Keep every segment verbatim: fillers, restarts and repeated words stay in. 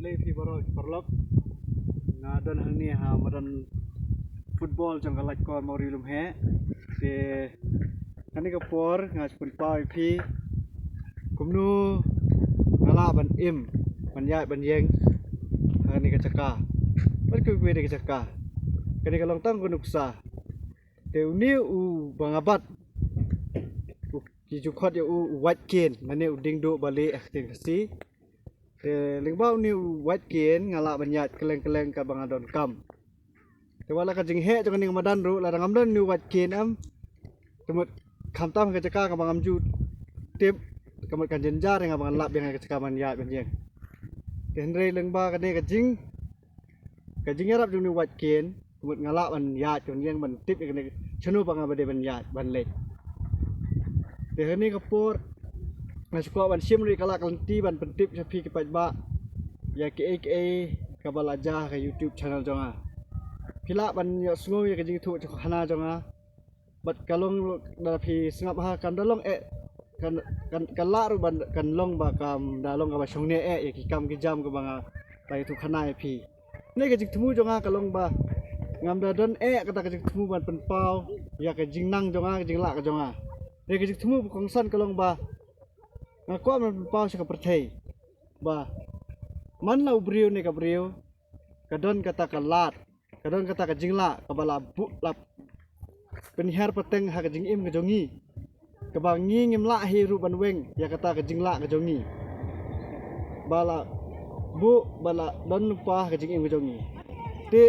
Khublei phi baroh ki paralok. Nga don hangne ha madan football jong ka Laitkor Mawri Lumheh. Te kane ka por nga shu pynpaw ïa phi kumno nga lah ban im, ban ïaid ban ïeng ha kane ka jaka. Bad kiwei kiwei de ka jaka. Kane ka long tang ka nuksa. Te une uba nga bat, u, ki ju khot ïa u, u Wait Kien, lane u Diengduh ba lieh ha ktien Khasi. Te lyngba une u Wait Kien nga lah ban ïaid kylleng kylleng kaba nga donkam. Te wat la ka jingheh jong kane ka madan ruh, lada ngam don une u Wait Kien em, te mut khamtam ha ka jaka kaba ngam ju tip, ka mut kan jynjar ïa nga ba ngan lap ïa nga ka jaka ban ïaid ban ïeng. Te hynrei lyngba kane ka jing, ka jingïarap jong une u Wait Kien, ka mut nga lah ban ïaid ban ïeng ban tip ïa kane shano ba nga ba dei ban ïaid ban leit. Te ha kane ka por nga shu kwah ban shim ruh ïa ka lad ka lynti ban pyntip sha phi ki paidbah ïa kiei kiei kaba la jia ha ka YouTube channel jong nga. Phi lah ban ïohsngew ïa ka jingïathuhkhana jong nga. Bad ka long, lada phi sngap ha, kan da long eh, kan, kan, kan lah ruh ban, kan long ba kam da long kaba shongneh eh ïa ki kam ki jam kaba nga la ïathuhkhana ïa phi. Kane ka jingthmu jong nga ka long ba ngam da don eh kata ka jingthmu ban pynpaw ïa ka jingnang jong nga, ka jinglah ka jong nga. Kane ka jingthmu ba kongsan ka long ba nga kwah ban pynpaw sha ka pyrthei ba man la u briew ne ka briew ka don kata ka lad, ka don kata ka jinglah kaba la buh, la pynhiar pateng ha ka jingim ka jong ngi, kaba ngi ngim lah hi ruh ban weng ïa kata ka jinglah ka jong ngi ba la buh, ba la don lypa ha ka jingim ka jong ngi. Te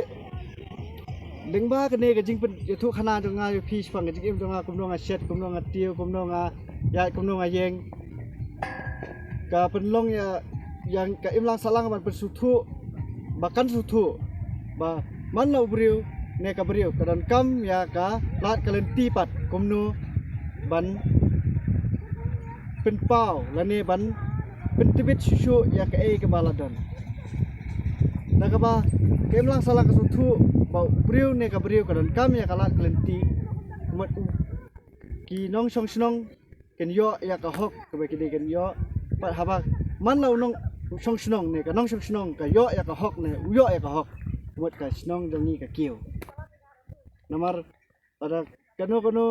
lyngba kane ka jingpynïathuhkhana jong nga ïa phi shaphang ka jingim jong nga, kumno nga shet, kumno nga tiew, kumno nga ïaid, kumno nga ïeng, ka pynlong ïa, ïa ka imlang sahlang ban pynsngewthuh, ba kan sngewthuh ba man la u briew ne ka briew ka donkam ïa ka lad ka lynti pat kumno ban pynpaw lane ban pyntbit shuh shuh ïa kaei kaba la don. Da kaba ka imlang sahlang ka sngewthuh ba u briew ne ka briew ka donkam ïa ka lad ka lynti, mut u, ki nongshong shnong kin ïoh ïa ka hok kaba ki dei kin ïoh. Pat haba man la u nongshong shnong ne ka nongshong shnong ka ïoh ïa ka hok ne u ïoh ïa ka hok, mut ka shnong jong ngi ka kiew. Namar lada kano kano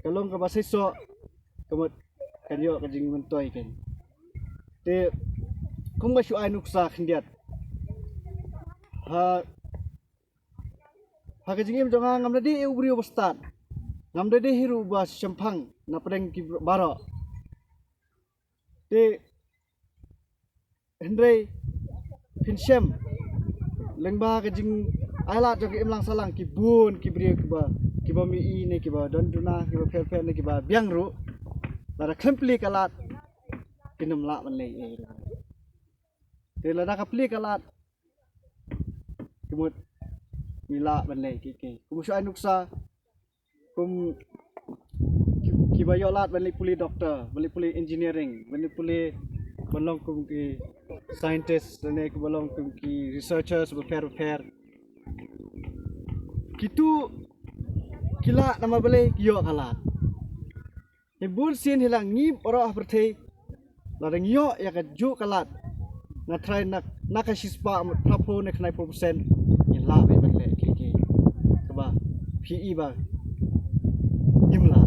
ka long kaba seisoh, ka mut kan ïoh ka jingmyntoi kan. Te kum nga shu ai nuksa khyndiat, ha, ha ka jingim jong nga ngam da dei u briew ba stad, ngam da dei hi ruh ba shemphang na pdeng ki baroh. Te hynrei phin shem lyngba ka jingailad jong ka imlang sahlang, ki bun ki briew kiba, kiba mih ne kiba don duna, kiba pher pher ne kiba biang ruh, lada khlem plie ka lad kin ym lah ban leh ei ei ruh. Te lada ka plie ka lad, ka mut ngi lah ban leh kiei kiei. Kum shu ai nuksa, kum ki, kiba ïoh lad ban leh pule doctor, ban leh pule engineering, ban leh pule, ban long kum ki scientist, ne kiba long kum ki researchers bapher bapher. Kitu ki lah namar balei? Ki ïoh ka lad. Hi bun sien hi la ngi baroh ha pyrthei, lada ngi ïoh ïa kajuh ka lad, nga tharai na, na ka shispah mut phra phew ne khyndai phew percent ngi lah beit ban leh kiei kiei kaba phi i ba ngim lah.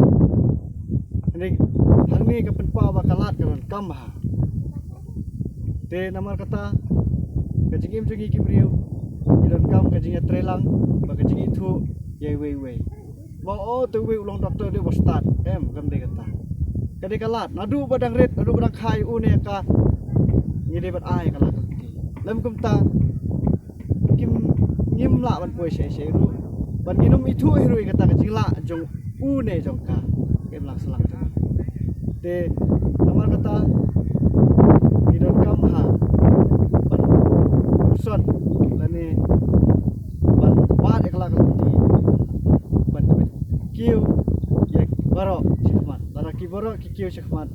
Hangne, hangne ka pynpaw ba ka lad ka donkam bha. Te namar kata ka jingim jong ngi ki briew ngi donkam ka jingïatreilang bad ka jingithuh ïa iwei iwei. Ba o, te uwei u long doctor dei ba stad, em, kam dei kata. Ka dei ka lad, naduh ba dang rit, naduh ba dang kha ïa u ne ïa ka, ngi dei ban ai ka lad ka lynti. Lym kumta kim, ngim lah ban poi shaei shaei ruh ban ngin ym ithuh hi ruh ïa kata ka jinglah jong u ne jong ka, ka imlang sahlang jong ngi. Te namar kata ngi donkam bha ban puson lane ban wad ïa ka lad ka lynti ban kiew ïa baroh shakhmat. Lada ki baroh ki kiew shakhmat,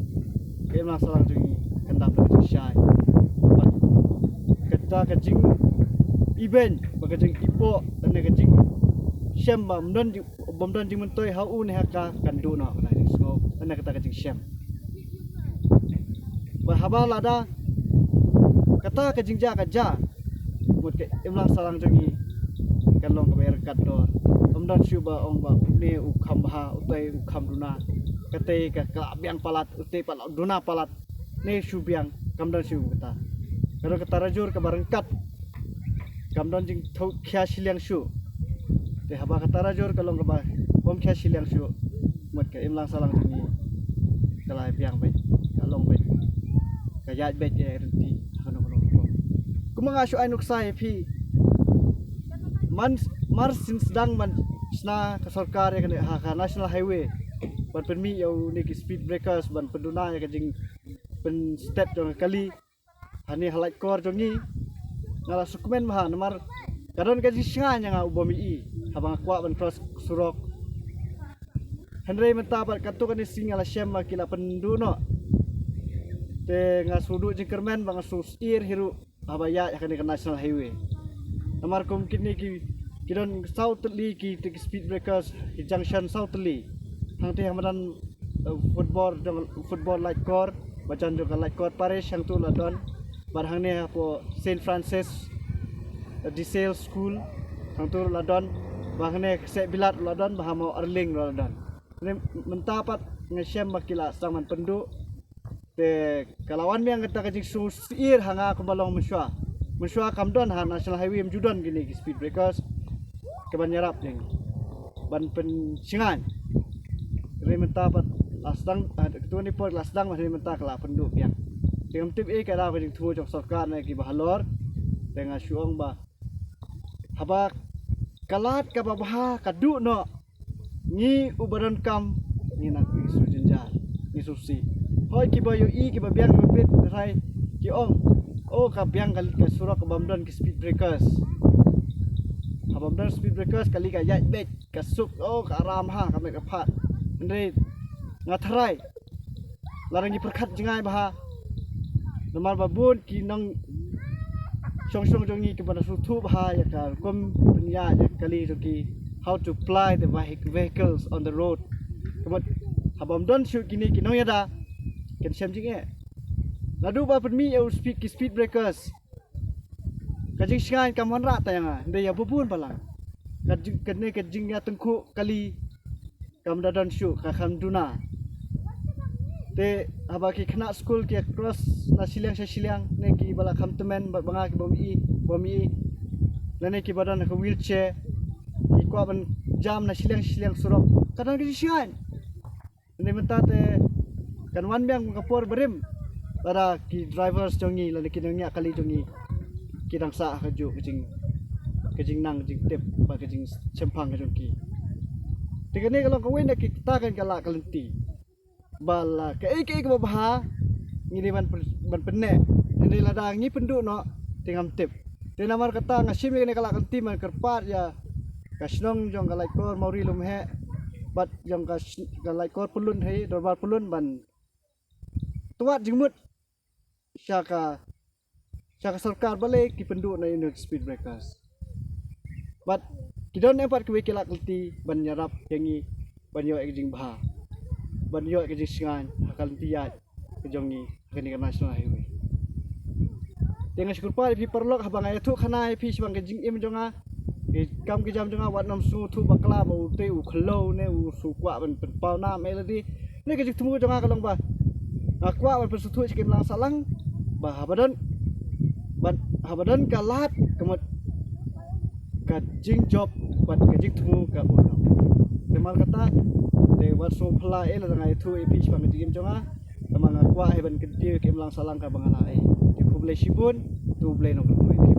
ka imlang sahlang jong ngi kan dap da ka jingshai. Bad kata ka jingibeiñ bad ka jingipoh lane ka jingshem bym don jing, bym don jingmyntoi ha u ne ha ka kan duh noh kata ka jingsngew lane kata ka jingshem. Bad haba lada ka kata ka jingjia ka jia, mut ka imlang sahlang jong ngi kan long kaba ïaryngkat dor. Ym don shuh ba ong ba une u kham bha, utei u kham duna, katei ka, ka la biang palat, utei pat la duna palat, ne shu biang, kam don shuh kata. Ka don ka tarajur kaba ryngkat, kam don jingthoh khia shiliang shuh. Te haba ka tarajur ka long kaba bym khia shiliang shuh, mut ka imlang sahlang jong ngi ka la biang beit, ka long beit, ka ïaid beit ïa rynti ha kano kano ka por. Kumba nga shu ai nuksa ïa phi, man, mar syn sdang ban shna ka sorkar ïa kane ha ka National Highway ban pynmih ïa une ki speed breakers ban pynduna ïa ka jingpynstet jong ka kali hangne ha Laitkor jong ngi. Nga la sngewkmen bha namar ka don ka jingshngaiñ ïa nga u bym ïohi haba nga kwah ban cross surok. Hynrei mynta pat katto katne sngi nga la shem ba ki la pynduh noh. Te nga shu duh jingkyrmen ba nga shu syier hi ruh haba ïaid ha kane ka National Highway. Namar kum kine ki, ki don saw tylli ki, ki speed breakers, ki junction saw tylli. Hangtei ha madan, eh, football, jong football Laitkor, ba jan jong ka Laitkor Parish hangtu la don. Bad hangne hapoh Saint Francis, eh, de Sales School, hangtu la don. Ba hangne Kseh Bilat la don, ba ha Maw Arling la don. Mynta pat nga shem ba ki la sdang ban pynduh. Te ka la wan biang kata ka jingshu syier ha nga kumba long mynshuwa. Mynshuwa kam don ha National Highway, ym ju don kine ki speed breakers kaban ïarap ïa ngi ban pynshngaiñ. Hynrei mynta pat la sdang, ah, katto katne por la sdang, hynrei mynta ka la pynduh biang. Te ngam tip ei ka daw ka jingthmu jong sorkar ne kiba halor. Te nga shu ong ba haba ka lad kaba bha ka duh noh, ngi uba donkam ngi nang, ngi shu jynjar, ngi shu sih. Hooid kiba ïohi, kiba biang, kiba bit, hynrei ki ong, oh, ka biang ka, ka surok kaba ym don ki speed breakers. Haba ym don speed breakers, kali ka ïaid beit, ka suk, oh, ka aram ha, ka met ka phad. Hynrei nga tharai lada ngi pyrkhat jngai bha, namar ba bun ki nongshong shnong jong ngi kiba na sngewthuh bha ïa ka rukom pynïaid ïa ka kali jong ki, how to ply the vehic-, vehicles on the road. Ka mut haba ym don shuh kine ki nongïada, kin shem jingeh. Naduh ba pynmih ïa u speed, ki speed breakers, ka jingshngaiñ kam wanrah tang ïa nga, hynrei ïa ba bun balang. Ka jing, kane ka jingïatyngkhuh kali kam da don shuh, ka kham duna. Te haba ki khynnah skul ki cross na shiliang sha shiliang, ne kiba la kham tymmen bad ba nga ki bym i, bym i, lane kiba don ha ka wheelchair, ki kwah ban jam na shiliang sha shiliang surok, ka don ka jingshngaiñ. Hynrei mynta te kan wan biang ka por barim lada ki drivers jong ngi, lada ki nongñiah kali jong ngi ki dang sah ha kajuh ka jing, ka jingnang, ka jingtip bad ka jingshemphang ka jong ki. Te kane ka long kawei na kita kan ka la ka lynti ba la kaei kaei kaba bha ngi dei ban pyn-, ban pynneh. Hynrei lada ngi pynduh noh te ngam tip. Te namar kata nga shim ïa kane ka la ka lynti ban kyrpad ïa ka shnong jong ka Laitkor Mawri Lumheh bad jong ka sh-, ka Laitkor Pyllun hi, Dorbar Pyllun ban twad jingmut sha ka, sha ka sorkar balei ki pynduh noh ïa ki speed breakers. Bad ki don em pat kiwei ki la ka lynti ban ïarap ïa ngi ban ïoh ïa ka jingbha, ban ïoh ïa ka jingshngaiñ ha ka lynti ïaid ka jong ngi ha kane ka National Highway. Te nga shu kyrpad ïa phi paralok, haba nga ïathuh khana ïa phi shaphang ka jingim jong nga, ki kam ki jam jong nga, wat nym sngewthuh bakla ba utei u khlawei ne u shu kwah ban pynpaw nam eh lade. Ne ka jingthmu jong nga ka long ba nga kwah ban pynsngewthuh sha ka imlang sahlang ba haba don, ban, haba don ka lad ka mut ka jingjop bad ka jingthmu ka urlong. Te namar kata te wat sngewphylla eh lada nga ïathuh ïa phi shaphang ka jingim jong nga. Namar nga kwah hi ban kyntiew ïa ka imlang sahlang kaba nga la ai. Te khublei shibun, to U Blei un kyrkhu ïa phi.